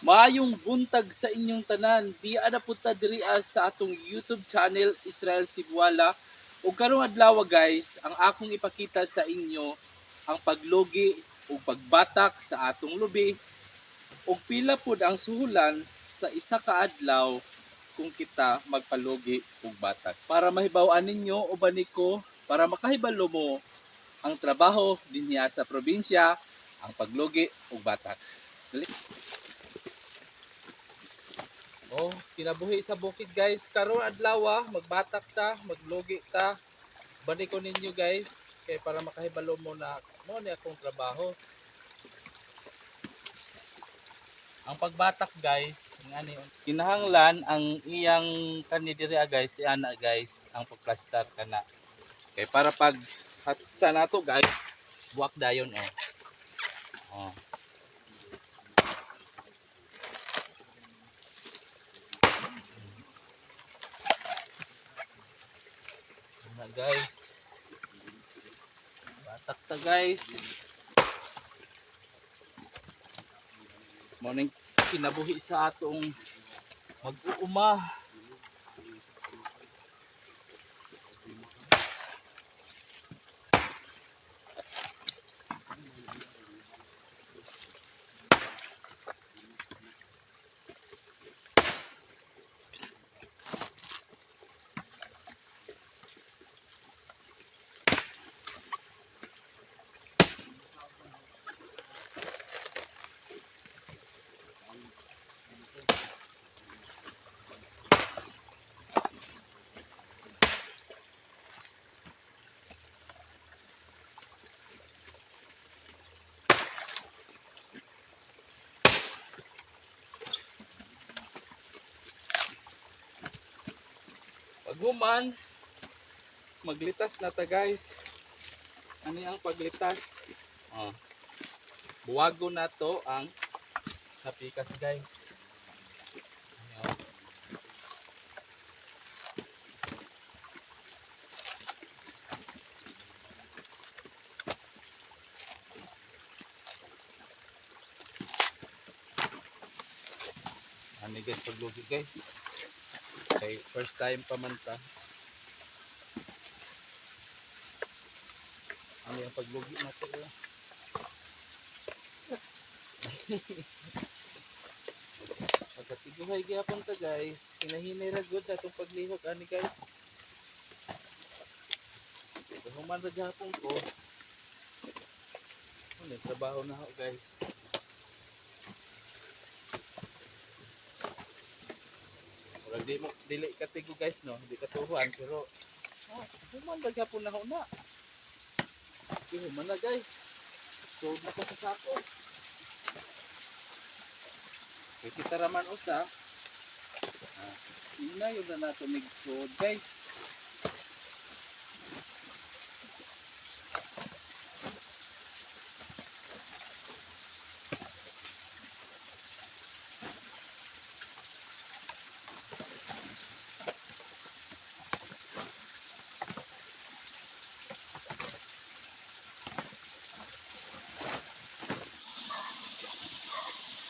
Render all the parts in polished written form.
Maayong buntag sa inyong tanan. Di na punta diri sa atong YouTube channel, Israel Sibuala. Ug karong adlaw, guys, ang akong ipakita sa inyo ang paglugi ug pagbatak sa atong lubi ug pila pud ang suhulan sa isa ka adlaw kung kita magpalugi ug batak. Para mahibaw-an ninyo uban ko, para makahibalo mo ang trabaho dinhiya sa probinsya, ang paglugi ug batak. Dali. Oh, kinabuhi sa bukid, guys. Karon adlaw, magbatak ta, maglugi ta. Balik ko ninyo, guys, kay para makahibalo mo na mo ni akong trabaho. Ang pagbatak, guys, ngani kinahanglan ang iyang kani diri guys, ana guys, ang pagplastar kana. Kay para pag sa nato, guys, buwak dayon oh. Oh. Ana guys. Batak ta, guys. Morning kinabuhi sa atong mag-uuma. Paghuman, maglitas na ta, guys. Ano ang paglitas? Oh. Buwago na to ang napikas, guys. Ano? Ano guys, paglugi, guys. Okay, first time pa man ta. Ano yung paglugi na to? Oh. Pagkatiguhay gyapon ta, guys. Hinahinay ra gud sa atong paglihok ani, guys. Human ra gyapon ko. Ano, trabaho na ako, guys. Murag di mo dili katigo, guys, no, di katuhuan pero oh, human ra gyapon na ako na. Okay, human na, guys. So na ko sa sako. Kay kita raman usa. Ah, yun na nato nigsuod, guys.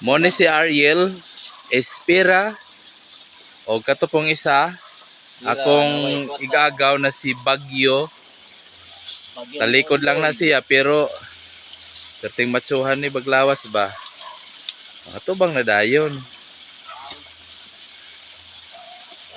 Mo ni si Ariel Espira o kato pong isa akong igagaw na si Bagyo. Talikod lang na siya pero perting matsuhan ni Baglawas ba. Ato bang nadayon?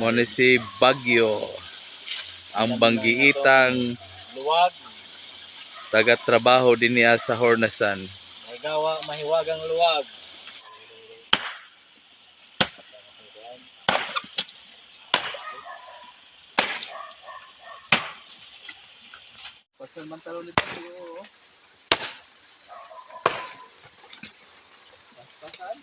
Mo ni si Bagyo ang banggiitang Luwag, taga-trabaho din niya sa Hornasan. May gawa, mahiwagang luwag. Pasal man talo ni Bagyo. Oh. Paspasan.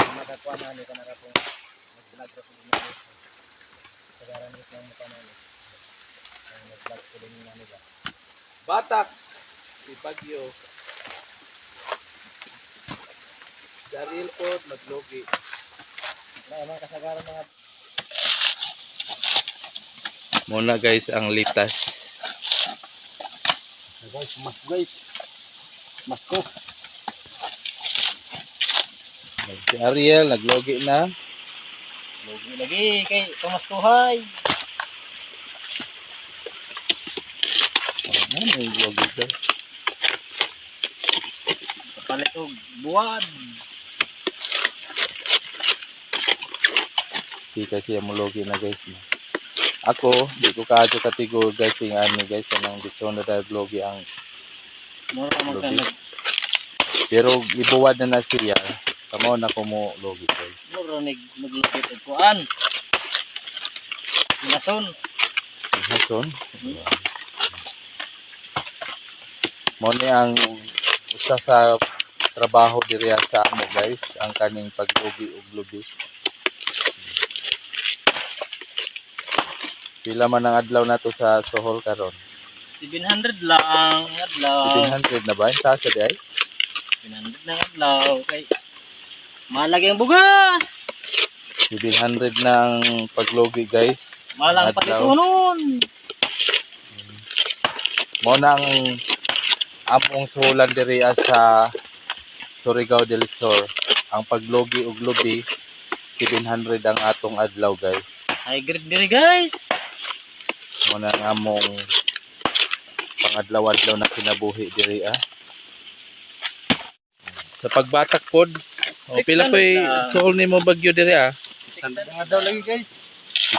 Makakuha na ni kanara po. Nag-vlog ko din nila. Sagaran ni ng mukha na ni. Ang nag-vlog ko din nila nila. Batak si Bagyo. Daryl po maglugi. Na mga kasagaran mga Muna guys ang litas. Guys, mas guys. Mas ko. Si Ariel naglogi na. Lugi lagi kay pamaskuhay. Ano naglogi ka? Kapalit og buwad. Di kasi mo logi na, guys, no. Ako, di ko kaadto katigo, guys, yung ani, guys, kanang ditso na dahil logi ang Mura man ka Lugi. nag Pero ibuwad na na siya. Kamo na ko mo logi, guys. Mura nig naglugit og kuan. Ginason. Hason. Mo ni ang usa sa trabaho diri sa amo, guys, ang kaning paglugi og lubi. Pila man ang adlaw nato sa Sohol karon? 700 lang ang adlaw. 700 na ba? Taas sa di ay? 700 lang adlaw kay malagi ang bugas. 700 na ang paglugi, guys. Malang Ang adlaw. palitunon. Mo na ang among suhulan diri sa Surigao del Sur. Ang paglugi og lubi, 700 ang atong adlaw, guys. High grade diri, guys. Mo na ang among pangadlaw-adlaw na kinabuhi diri ah. Sa pagbatak pod, o pila 600 ko'y lang. suhol nimo, Bagyo, diri ah? Adlaw lagi, guys.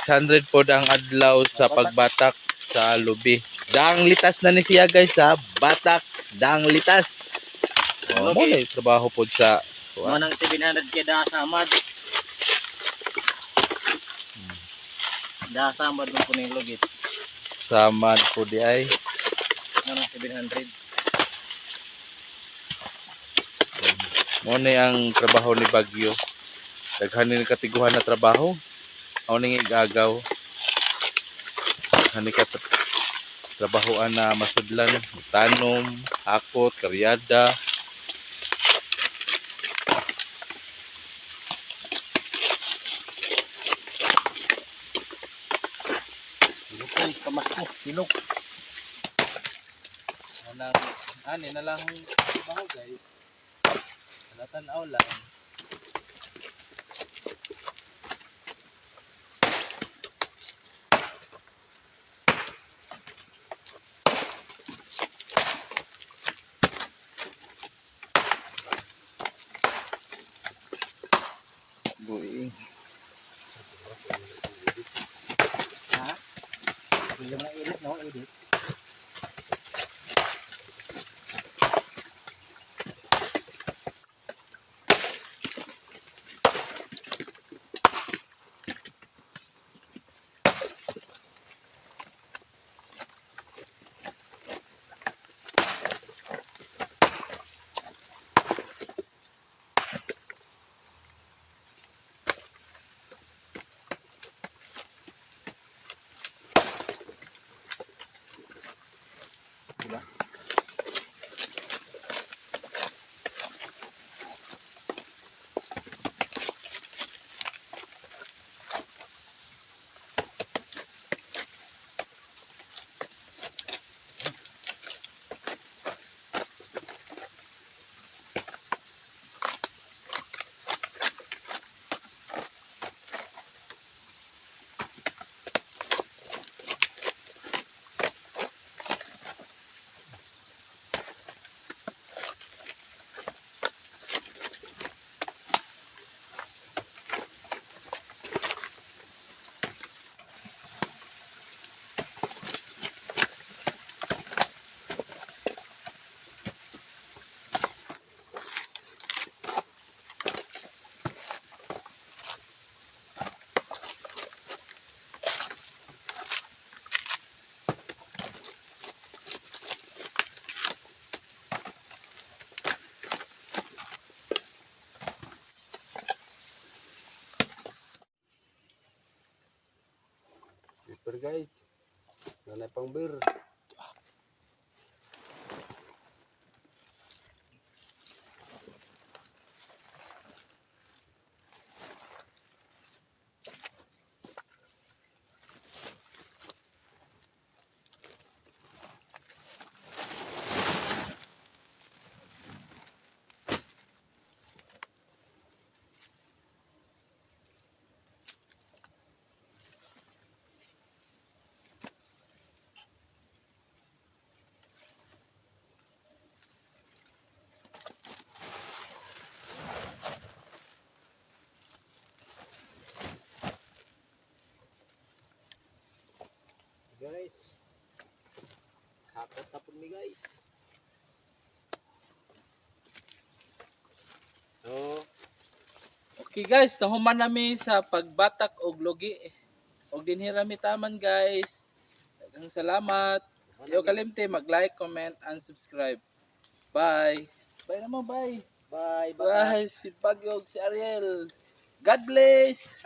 600 pod ang adlaw sa pagbatak sa lubi. Daang litas na ni siya, guys, ha. Batak, daang litas. O, mo na yung trabaho pod sa Mo nang 700 kay da samad. Da samad mo po ning lugit. Saman po di ay. Mo nang 700. Mo ni ang trabaho ni Bagyo. Daghan ni katiguhan na trabaho. Ako ning igagaw. Daghan ni trabahoan na masudlan, tanom, hakot, karyada. Silok oy, pamasko, silok. Unang ani na lang trabaho, guys. Tan-aw lang. Buing. Ha? Yung na edit, no, edit. Paper, guys. Nanay pang beer. Takot na po mi, guys. So, Okay guys, nahuman nami sa pagbatak og logi. Og dinhi ra mi taman, guys. Daghang salamat. Ayaw kalimti mag-like, comment and subscribe. Bye. Bye na mo, bye. Bye, bye. Bye si Bagyo ug si Ariel. God bless.